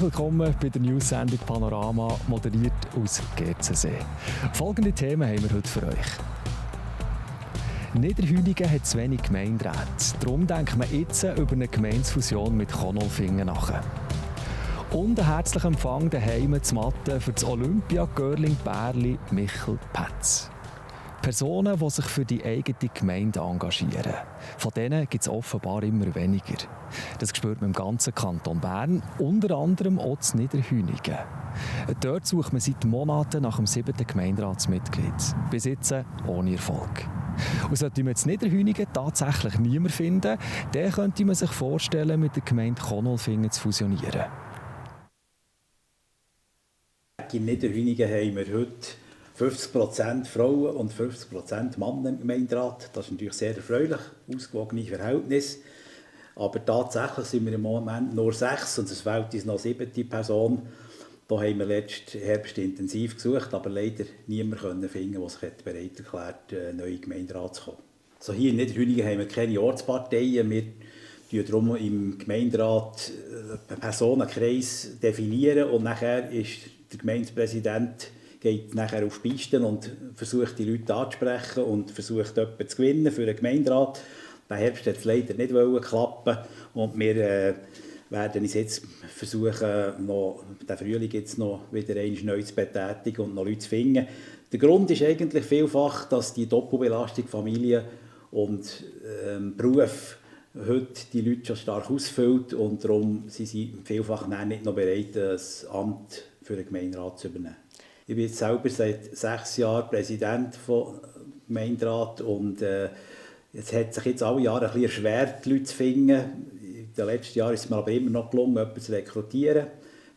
willkommen bei der News-Sendung Panorama, moderiert aus GZSee. Folgende Themen haben wir heute für euch. Niederhünigen hat zu wenig Gemeinderäte. Darum denkt man jetzt über eine Gemeindefusion mit Konolfingen nach. Und ein herzlicher Empfang daheim zu Matten für das Olympia-Görling-Bärli Michel Pätz. Personen, die sich für die eigene Gemeinde engagieren. Von denen gibt es offenbar immer weniger. Das spürt man im ganzen Kanton Bern, unter anderem auch in Niederhünigen. Dort sucht man seit Monaten nach dem 7. Gemeinderatsmitglied. Bis jetzt ohne Erfolg. Und sollte man in Niederhünigen tatsächlich niemanden finden, dann könnte man sich vorstellen, mit der Gemeinde Konolfingen zu fusionieren. In Niederhünigen haben wir heute 50% Frauen und 50% Männer im Gemeinderat. Das ist natürlich sehr erfreulich, ausgewogene Verhältnis. Aber tatsächlich sind wir im Moment nur 6 und es fehlt uns noch 7. Person. Da haben wir letzten Herbst intensiv gesucht, aber leider niemanden finden, der sich bereit erklärt, neu in den Gemeinderat zu kommen. Also hier in Niederhünigen haben wir keine Ortsparteien. Wir definieren darum im Gemeinderat einen Personenkreis definieren und nachher ist der Gemeindepräsident geht nachher auf Pisten und versucht die Leute anzusprechen und versucht jemanden zu gewinnen für den Gemeinderat. Der Herbst hat es leider nicht klappen und wir werden uns jetzt versuchen, den Frühling jetzt noch wieder einmal neu zu betätigen und noch Leute zu finden. Der Grund ist eigentlich vielfach, dass die Doppelbelastung Familie und Beruf heute die Leute schon stark ausfüllt und darum sind sie vielfach nicht noch bereit, das Amt für den Gemeinderat zu übernehmen. Ich bin jetzt selber seit 6 Jahren Präsident des Gemeinderats und es hat sich jetzt alle Jahre ein bisschen erschwert, die Leute zu finden. In den letzten Jahren ist es mir aber immer noch gelungen, jemanden zu rekrutieren,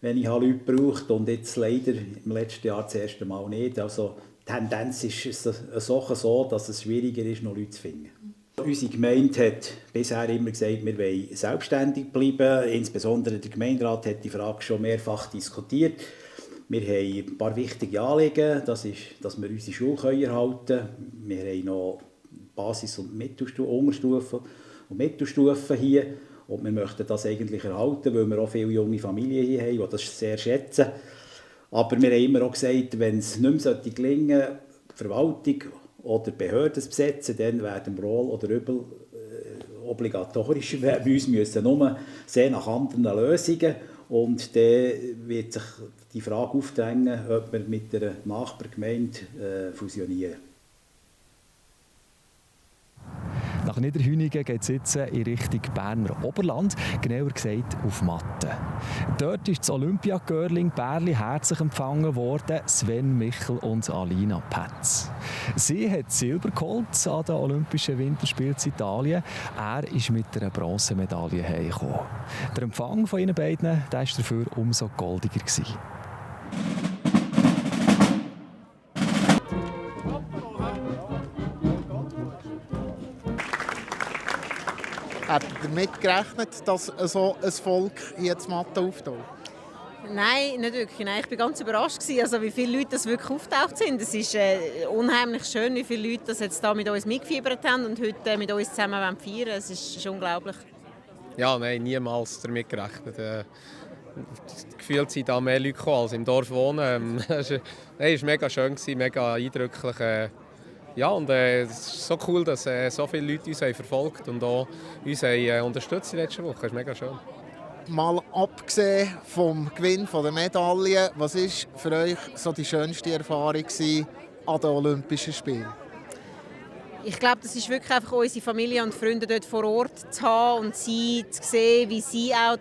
wenn ich Leute brauche. Und jetzt leider im letzten Jahr das erste Mal nicht. Also die Tendenz ist so, dass es schwieriger ist, noch Leute zu finden. Unsere Gemeinde hat bisher immer gesagt, wir wollen selbstständig bleiben. Insbesondere der Gemeinderat hat die Frage schon mehrfach diskutiert. Wir haben ein paar wichtige Anliegen. Das ist, dass wir unsere Schule erhalten können. Wir haben noch Basis- und Unterstufen und Mittelstufen hier. Und wir möchten das eigentlich erhalten, weil wir auch viele junge Familien hier haben, die das sehr schätzen. Aber wir haben immer auch gesagt, wenn es nicht mehr gelingen sollte, Verwaltung oder Behörden zu besetzen, dann werden wir wohl oder übel obligatorisch bei uns müssen nur sehen nach anderen Lösungen. Und dann wird sich die Frage aufdrängen, ob wir mit der Nachbargemeinde fusionieren. Nach Niederhünigen geht es jetzt in Richtung Berner Oberland, genauer gesagt auf Matten. Dort ist das Olympia-Görling-Bärli herzlich empfangen worden, Sven Michel und Alina Pätz. Sie hat Silber geholt an den Olympischen Winterspielen in Italien. Er ist mit einer Bronzemedaille heimgekommen. Der Empfang von ihnen beiden war dafür umso goldiger. Habt ihr damit gerechnet, dass so ein Volk hier in Matten auftaucht? Nein, nicht wirklich. Nein, ich war ganz überrascht, also wie viele Leute das wirklich auftaucht sind. Es ist unheimlich schön, wie viele Leute das jetzt da mit uns mitgefiebert haben und heute mit uns zusammen feiern. Es ist unglaublich. Ja, nein, niemals damit gerechnet. Gefühlt sind da mehr Leute gekommen, als im Dorf wohnen. Es war mega schön, mega eindrücklich. Ja, und es ist so cool, dass so viele Leute uns verfolgt und auch uns unterstützt in letzter Woche. Das ist mega schön. Mal abgesehen vom Gewinn der Medaille, was war für euch so die schönste Erfahrung an den Olympischen Spielen? Ich glaube, das ist wirklich einfach unsere Familie und Freunde dort vor Ort zu haben und sie zu sehen, wie sie auch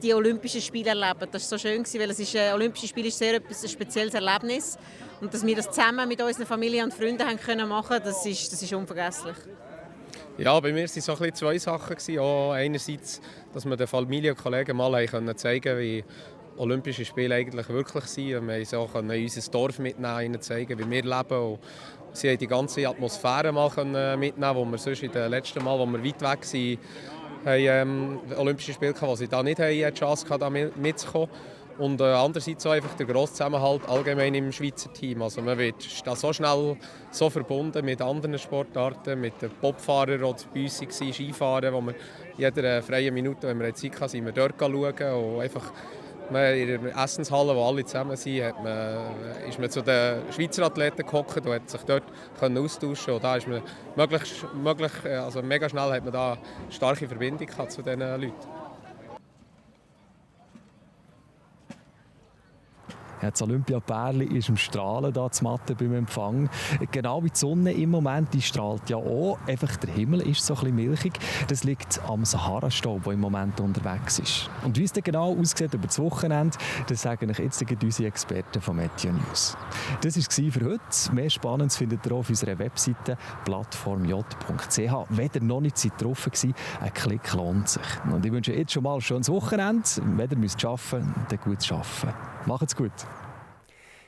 die Olympischen Spiele erleben. Das war so schön, weil Olympische Spiele ist sehr ein spezielles Erlebnis. Und dass wir das zusammen mit unseren Familie und Freunden haben können machen, das ist unvergesslich. Ja, bei mir waren es so ein bisschen 2 Sachen. Auch einerseits, dass wir den Familie und Kollegen mal zeigen konnten, wie Olympische Spiele eigentlich wirklich sind. Wir konnten auch unser Dorf mitnehmen, zeigen, wie wir leben. Und sie haben die ganze Atmosphäre mal mitnehmen, wo wir sonst in den letzten Mal, wo wir weit weg waren, Olympische Spiele hatten, wo sie da nicht die Chance hatten, mitzukommen. Und andererseits auch einfach der grosse Zusammenhalt allgemein im Schweizer Team. Also man wird da so schnell so verbunden mit anderen Sportarten, mit den Bobfahrern, die bei uns waren, Skifahren, wo wir jede freie Minute, wenn wir Zeit hatten, sind wir dort schauen und einfach In der Essenshalle, wo alle zusammen sind, ist man zu den Schweizer Athleten gehockt und hat sich dort austauschen. Und da ist man mega schnell hat man da eine starke Verbindung zu diesen Leuten. Ja, das Olympiapärli ist im Strahlen da zu Matte beim Empfang. Genau wie die Sonne im Moment, die strahlt ja auch. Einfach der Himmel ist so ein bisschen milchig. Das liegt am Sahara-Staub, der im Moment unterwegs ist. Und wie es dann genau aussieht über das Wochenende, das sagen euch jetzt unsere Experten von Meteo News. Das war es für heute. Mehr Spannendes findet ihr auf unserer Webseite plattformj.ch. Wenn ihr noch nicht getroffen seid, ein Klick lohnt sich. Und ich wünsche jetzt schon mal ein schönes Wochenende. Wenn ihr arbeiten müsst, dann gut arbeiten. Macht's gut.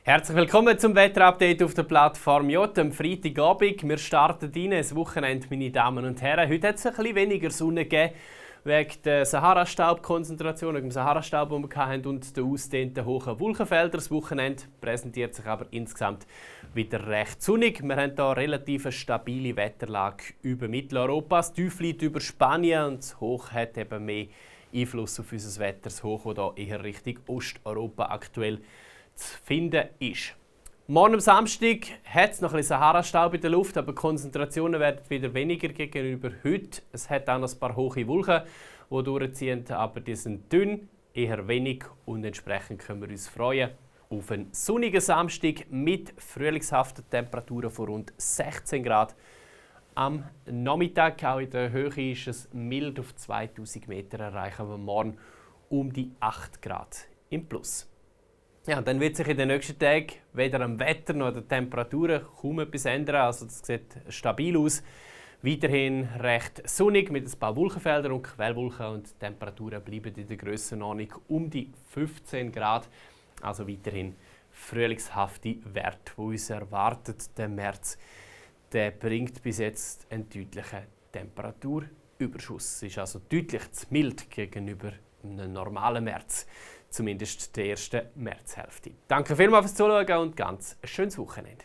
Herzlich willkommen zum Wetterupdate auf der Plattform J am Freitagabend. Wir starten rein ins Wochenende, meine Damen und Herren. Heute hat es ein bisschen weniger Sonne gegeben, wegen der Sahara-Staub-Konzentration, wegen dem Sahara-Staub, den wir hatten, und der ausgedehnten hohen Wolkenfelder. Das Wochenende präsentiert sich aber insgesamt wieder recht sonnig. Wir haben hier relativ stabile Wetterlage über Mitteleuropa. Das Tief liegt über Spanien und das Hoch hat eben mehr Einfluss auf unser Wetter. Das Hoch, das hier eher Richtung Osteuropa aktuell zu finden ist. Morgen am Samstag hat es noch ein bisschen Sahara-Staub in der Luft, aber die Konzentrationen werden wieder weniger gegenüber heute. Es hat auch noch ein paar hohe Wolken, die durchziehen, aber die sind dünn, eher wenig, und entsprechend können wir uns freuen auf einen sonnigen Samstag mit frühlingshaften Temperaturen von rund 16 Grad. Am Nachmittag, auch in der Höhe, ist es mild auf 2000 Meter, erreichen wir morgen um die 8 Grad im Plus. Ja, dann wird sich in den nächsten Tagen weder am Wetter noch an den Temperaturen kaum etwas ändern. Also das sieht stabil aus. Weiterhin recht sonnig mit ein paar Wolkenfeldern und Quellwolken, und die Temperaturen bleiben in der Grössenordnung um die 15 Grad. Also weiterhin frühlingshafte Werte, die uns erwartet. Der März, der bringt bis jetzt einen deutlichen Temperaturüberschuss. Es ist also deutlich zu mild gegenüber einem normalen März. Zumindest der ersten Märzhälfte. Danke vielmals fürs Zuschauen und ganz ein schönes Wochenende.